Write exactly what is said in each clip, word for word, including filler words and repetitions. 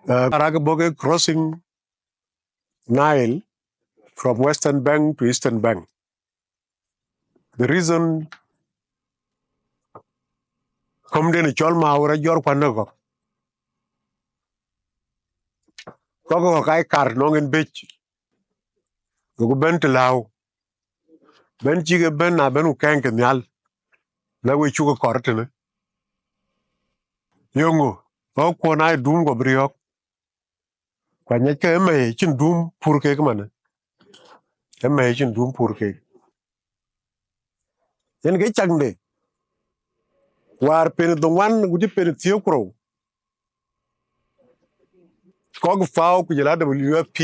Uh, arak bɔ̈ ke crossing Nile from Western Bank to Eastern Bank. The reason komden cɔl Mau rɔt jɔr kuan në kɔ̈k. Kɔ̈k kɔ̈k ai kar nɔŋ en bec. Goku bɛ̈n të lääu. Bɛ̈n cï ke bɛ̈n na bɛ̈n ku kɛ̈ŋ ke nhial. Na we cuk kɔr tënë. Yöŋö, ɣɔ̈k kuɔn ai dum guɔ bï riɔ̈k. Ku anyɛckë ëmɛi cïn dum pur kek manë. Ëmɛi cïn dum pur kek. Yen ke cakde. Wäär pen dhoŋuan, ku cï pen thiëër ku rou. Kɔ̈k FAO ku jɔl a W F P.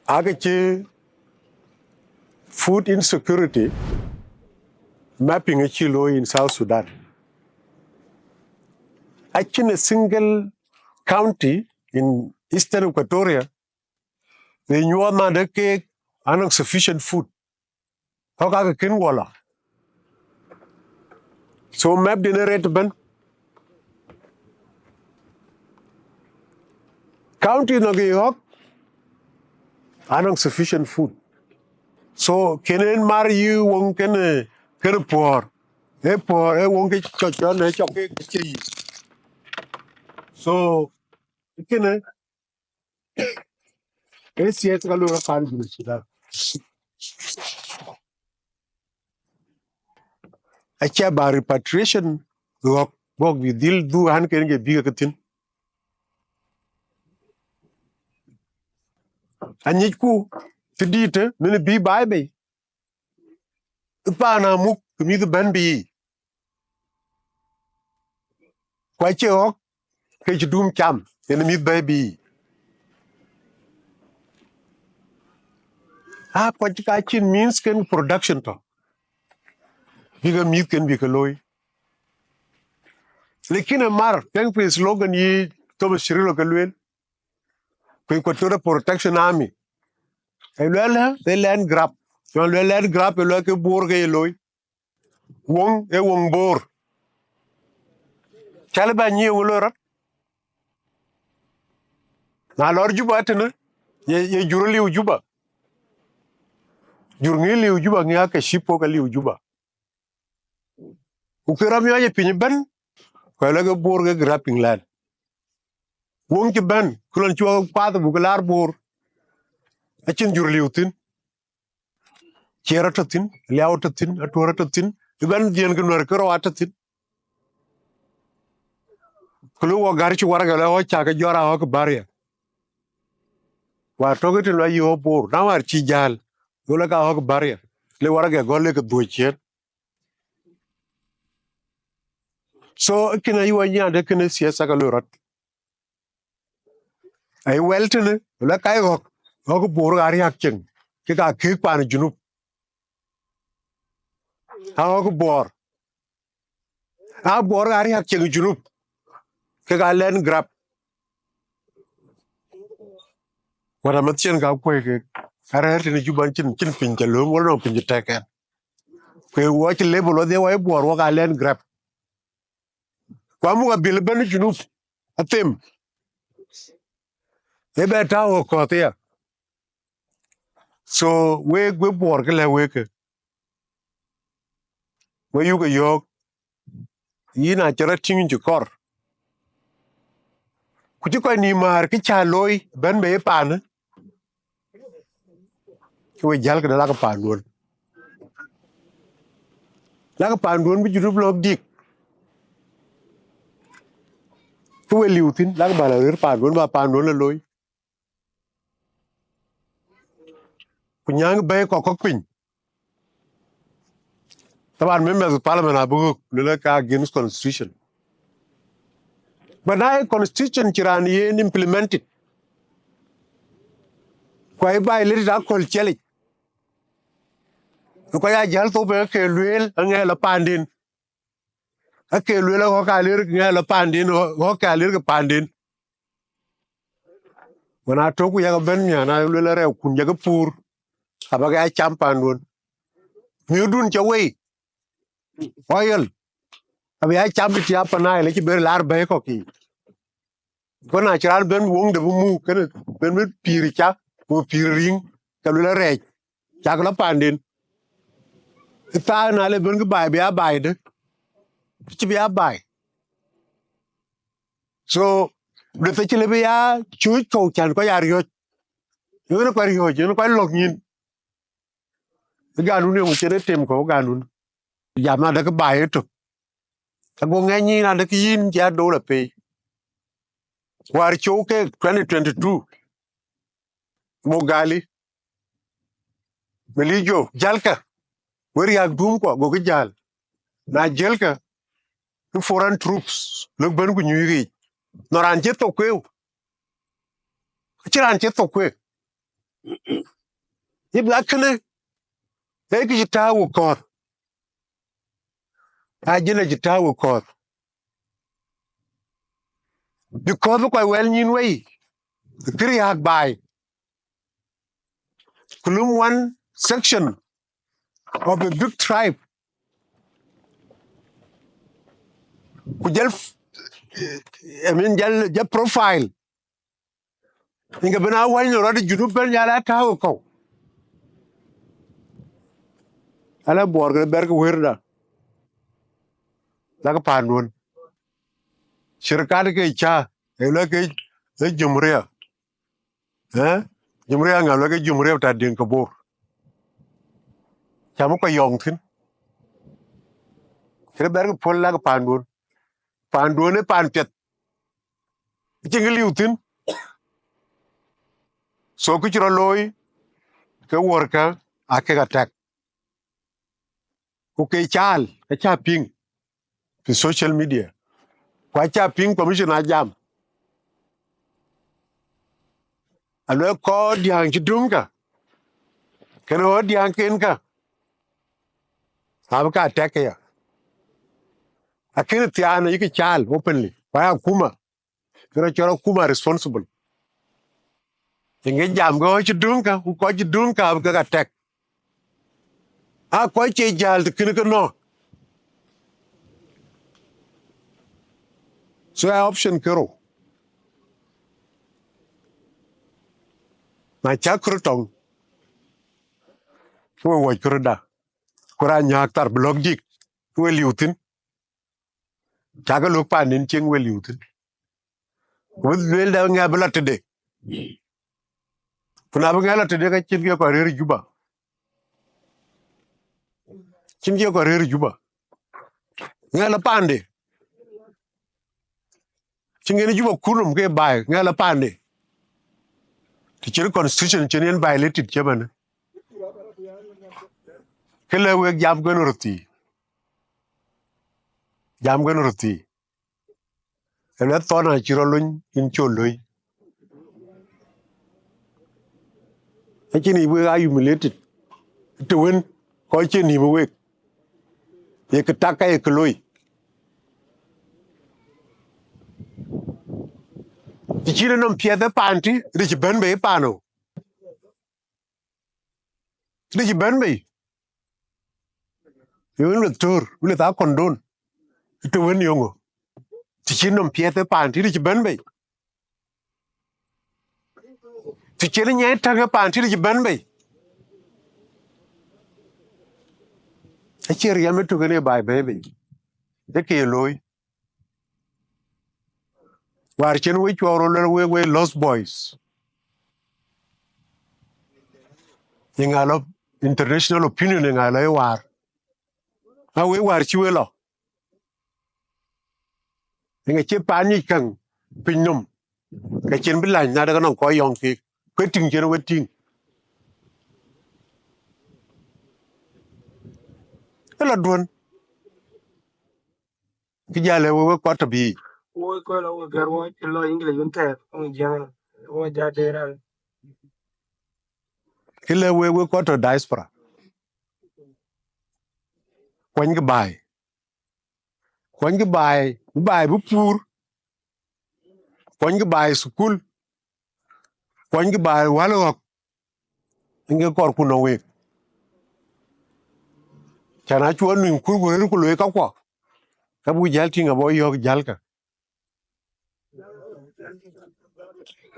Aake cï food insecurity mapping acï looi in South Sudan. Acïn a single county in Eastern Equatoria, they nyuɔɔth man de keek anɔŋ sufficient food. Kɔ̈k aake kën wɔ lɔ. So map den ë ret ëbɛ̈n. County nɔŋ ke ɣɔ̈k anɔŋ sufficient food. So kën en mar yï woŋ kën, kën puɔ̈ɔ̈r. Ee puɔ̈ɔ̈r, ee woŋ ke cɔc cɔn, ee cɔk ke ke cï yï. So kënë, ee siasa ka loi rɔt paan Junub Sudan. Acie ba repatriation ɣɔ̈k, bɔ̈k bï dhil dhuk ɣän ken ke bï ke thïn. Anyicku të dïïtë, min bï baai bei. Ë paan amuk, ke mïth bɛ̈n bï yiic. Ku acie ɣɔ̈k ke cï dum cam, yen mïth bɛ̈i bï yiic. Aa, kɔc ka cïn means ken production tɔ̈. Bï ke mïth ken bï ke looi. Lakin ë mar, thank for slogan yï Thomas Cirillo ke lueel. Ku Equatoria Protection Army. Ë lueel, ë land grab. Cɔn lueel land grab, ë lueel ke Bor ke ye looi. Woŋ, ë woŋ Bor. Cäl bä nyiëë woŋ loi rɔt. Na lɔr Juba tënë, ye, ye jur liu Juba. Jur ŋi liu Juba, ŋi ake cï pok aliu Juba. Ku kë rɔm yɔc ë piny ëbɛ̈n, ku lɔ ke Bor ke grabbing land. Woŋ cï bɛ̈n, ku lɔn cï wɔ kuath buk laar Bor. Acïn jur liu thïn. Ciɛɛr atɔ̈ thïn, Liau atɔ̈ thïn, Atuɔ̈r atɔ̈ thïn, ëbɛ̈n dhiën ke Nuɛ̈r ke rou atɔ̈ thïn. Ku lɔ wɔ gär cï waragɛ lɔ ɣɔ̈k cä ke jɔr a ɣɔ̈k barrier. Wäär tɔ̈ ke tïn lɔ yï ɣɔ̈k Bor, na wäär cï jäl, go lɔ ka ɣɔ̈k barrier. Le waragɛ gɔl le ke dhuöc ciëën. So, kënë ayï wɔ nyian de kënë siasa ke loi rɔt. Ai wɛl tënë, lɔ kac ɣɔ̈k, ɣɔ̈k Bor aa riäk cieŋ, ke ka kek paan Junub. Aa ɣɔ̈k Bor. Aa Bor aa riäk cieŋ Junub, ke ka land grab. Wala mathiɛn ka kuɔ̈i ke, arɛ̈ɛ̈r tënë Juba cïn, cïn piny cä lööm, wala nɔŋ piny cä tɛ̈k ɛn. Ku wɔ cï level wɔ dhië wɔ ye Bor wɔ ka land grab. Ku amuk abil ëbɛ̈n Junub, athem. Ë bɛ tääu ɣɔ̈k kɔ̈th aya. So, wek, wek Bor kë lɛ̈k wek kë. Wek yuk ë yɔ̈ɔ̈k, yïn acï rɔt tïŋ cï kɔr. Ku cï kɔc nïïm määr kë cä looi bɛ̈n bei ë paanë. Ke we jäl këde lakë paanduön. Lakë paanduön bï Junub lɔ̈k dïk. Ke we liu thïn, lakë bä lɔ rëër paanduön, bä paanduön lɔ looi. Ku nyääŋ bɛ̈ɛ̈i kɔ̈k kɔ̈k piny. Taban, members of parliament abï ɣöök, luelë ka against constitution. But na ye constitution cï raan yen implemented, ku ai violated aköl ciɛlic, ku kɔc aa jäl thok bï ke lueel aŋɛɛl ë paanden. Ake lueel ɣɔ̈k aa lir ŋɛɛl ë paanden, ɣɔ̈k aa lir ke paanden. Wën aa tök ku yak bɛ̈n miän, aa lueel rɛɛu kun yak puur, abäk ya cam paanduön. Miöördun cä wei, oil, abï ya cam të cï Upper Nile cï ber laar bɛ̈ɛ̈i kɔ̈k yiic. Ku na cï raan bɛ̈n woŋde bï muk, kënë bɛ̈n bï pïïr ca, ku pïïr riŋ, ke luel arɛɛc, cak lɔ paanden. Ë thaar na le bɛ̈n kë baai bï aa baai dë, cï bï aa baai. So, duëth acï lëu bï ya cuuc kɔ̈u cän kɔc aa riɔ̈c. Yen kɔc riɔ̈c, yen kɔc lɔ̈k nyïn. Ë ganun eeŋö cïn ë tem kɔ̈u ganun? Jam adekï baai ëtök. Ago ŋɛny yïn adekï yïn cï adol apei. Wäär cöu ke twenty twenty-two, Mogali, Melijo, jälkë, we riääk duumkuɔ, gokï jäl. Na jëlkë, ke foreign troops lëk bɛ̈n ku nyuc yiic. Nɔn raan cï thok kueu. Acïn raan cï thok kueu. Yï bï akënë, ee kë cï tääu ë kɔ̈th. Ajenda cï tääu ë kɔ̈th. Because bï kɔc wɛl nyïn wei, kë riääk baai. Ku lum one section of a big tribe. Ku jël, I mean, jël, jël profile. Inke bï na wäny në rɔt ë Junub bɛ̈n jal aa tääu ë kɔ̈u. Ala Bor ke bɛ̈rkï wërda. Lakï paanduön. Shirkat ke ca, ë lɔ ke, ë jumhuriya. Ë? Jumhuriya ŋa lɔ ke jumhuriya ta Dinka Bor. Cam kɔc yɔŋ thïn. Kërë bɛ̈rkï puɔ̈l lakï paanduön. Paanduön ë paan piɛth. Acïn kë liu thïn. So kë cï rɔt looi, ke wuɔ̈rkë aa kek attack. Ku ke caal, ke ca piŋ fi social media. Ku aca piŋ commission a jam. Aluel kɔc diäŋ cï döŋ kä, kënë ɣöö diäŋ ken kä, abï ka attack ke ya. Akënë thiaan ayï ke caal openly, ku aya akuma, kërë cɔl akuma responsible. Yen ke jam ke ɣöö cï döŋ kä, ku kɔc cï döŋ kä abï kek attack. Aa kɔc cie jäl të kënë ke nɔ̈k. So aa option ke rou. Na cäk kërë tɔŋ, ke we wuɔc kërëda. Ku raan nyääk thar bï lɔ̈k jik, ke we liu thïn. Cakë lök paanden cieŋ we liu thïn. Ku bï lueel dɛ ŋɛ bï lɔ tëde. Ku na bï ŋɛ lɔ tëde ka cïn ke kɔc rëër Juba. Cïn ke kɔc rëër Juba. Ŋɛ lɔ paande. Cïn ŋɛn Juba kunum ke baai, ŋɛ lɔ paande. Të cïn constitution cïn yen violated cïmënë. Kë lë wek jam kën röt thii. Jam kën röt thii. Ëlë thɔn acï rɔt lony yïn col loi. Acïn yic wek aa humiliated. Të wën kɔc cï nïïm wek. Ye kë tak ka ye kë loi. Të cïn nɔm piɛth ë paan tï, rïc bɛ̈n bei ë paan ë. Rïc bɛ̈n bei. Ye wën lueth töör, lueth akɔndon. Të wën yöŋö. Të cïn nɔm piɛth ë paan tït cï bɛ̈n bei. Të cïn nyai täŋ ë paan tït cï bɛ̈n bei. Acie riɛm ë tök en ë baai bɛ̈ɛ̈i bei. Ë ke ye looi. Wäär cïn we cuɔɔr rɔt luel wek, wek lost boys. Ye ŋa lɔ international opinion, ye ŋa lɔ ye wäär? A wek wäär cï we lɔ. Ye ŋa cï paan nyic käŋ piny nɔm? Ka cïn bï läny na de ke nɔŋ kɔc yɔŋ kek. Ke tïŋ cïn we tïŋ. Ë lɔ duön. Kë jäl ë wek, wek kɔt tɔ bï yic. Wek kɔc lɔ wek gɛ̈r wɔ cï lɔ English wën thɛɛr, wɔ jiëŋ, wɔ ja deer an. Kë lë wek, wek kɔt tɔ diaspora. Kuɔnykï baai. Kuɔnykï baai, bï baai bï puur. Kuɔnykï baai thukul. Kuɔnykï baai wäl ɣɔ̈k. Yen ke kɔɔr ku nɔŋ week. Cän acuɔ nïm kur ku rëër ku looi kakuɔ. Ka buk jäl tïŋ abɔ yɔ̈ɔ̈k jälkë.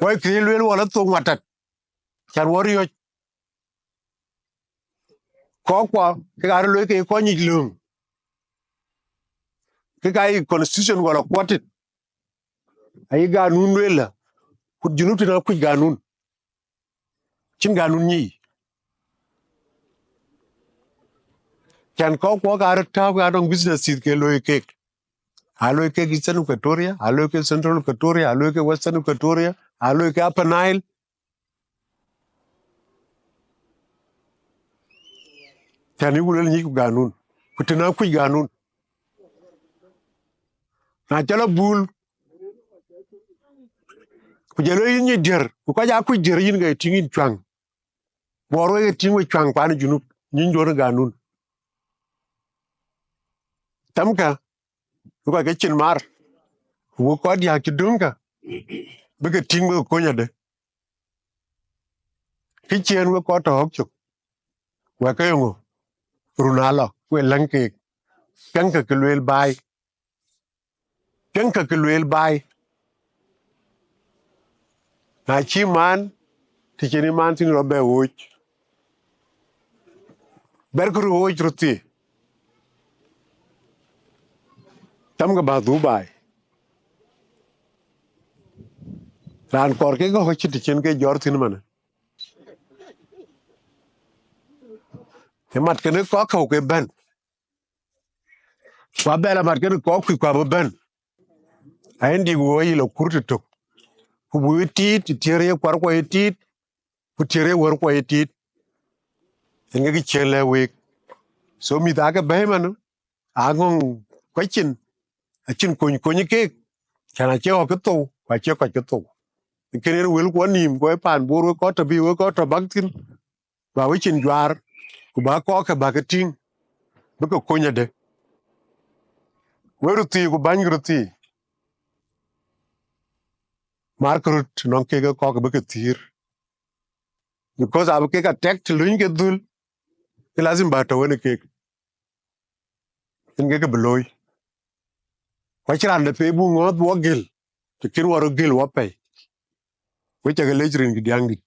Wai kë lueel wala thok ŋuatat. Can wɔ riɔ̈c. Kɔc kuɔ, ke ka röt looi ke kɔc nyic lööŋ. Ke ka yï constitution wala kuɔtit. Ayï ganun lueel la. Ku Junub tënë akuc ganun. Cïn ganun nyic. Can kɔc kuɔ ka röt tääu ka nɔŋ business thith ke looi kek. A looi kek Eastern Equatoria, a looi kek Central Equatoria, a looi kek Western Equatoria, a looi kek Upper Nile. Can yï ku lueel nyic ku ganun. Ku tënë akuc ganun. Na cɔl abul, ku jɛ looi yïn nyic dier, ku kɔc akuc dier yïn ke tïŋ yïn cuaŋ. Bɔɔr wek ke tïŋ we cuaŋ kuan Junub, nyic duɔ̈n ganun. Thamkë, ku kɔc ke cin mar, ku kɔc diäk cï döŋkë, bï ke tïŋ bï ke kony adë. Kë ciëën wek kɔc tɔ̈ ɣɔ̈k cök, wek ke yeŋö? Run alɔ, ku ë läŋ keek, piɛŋkë kë lueel baai. Piɛŋkë kë lueel baai. Na cï man, të cïn ë man thïn rɔt bɛ ɣööc. Bɛ̈rkë röt ɣööc röt thii. Thamkë bä dhuk baai. Raan kɔɔr kek ɣɔ̈k acïn të cïn ke jɔɔr thïn ëmënë. Ë mat kënë kɔc kɔ̈u ke bɛ̈n. Ku abɛ la mat kënë kɔc kuc ku abï bɛ̈n. Ayïn dï ku wɔ yï la kur të tök. Ku bï wë tiit, tiëër ye kuar kuɔ ye tiit, ku tiëër ye wär kuɔ ye tiit. Yen ke kë ciëën lɛ̈k week. So mïth aake bɛ̈ɛ̈i man, aŋɔ̈ŋ kuɔcin, acïn kony kony keek, can acie ɣɔ̈k kë thou, ku acie kɔc kë thou. Kën yen wël kuɔ nïïm, ku ë paan Bor wek kɔc tɔ̈ bï wek kɔc tɔ̈ bäk thïn, bä wecin juaar, ku bä kɔɔk kë bä ke tïŋ, bï ke kony adë. Wek röt thii ku bäny ke röt thii. Markë röt nɔŋ kek ë kɔɔk bï ke thiir. Because abï kek attack të löny ke dhöl, ke lazim bä tɔ̈ wën ë kek. Yen ke ke bï looi. Ku acïn raan de pei buk ŋɔ̈ɔ̈th wɔ gël, të kën wɔ röt gël wɔ pɛ̈i. Wek cä ke lec rin kë diäŋdït.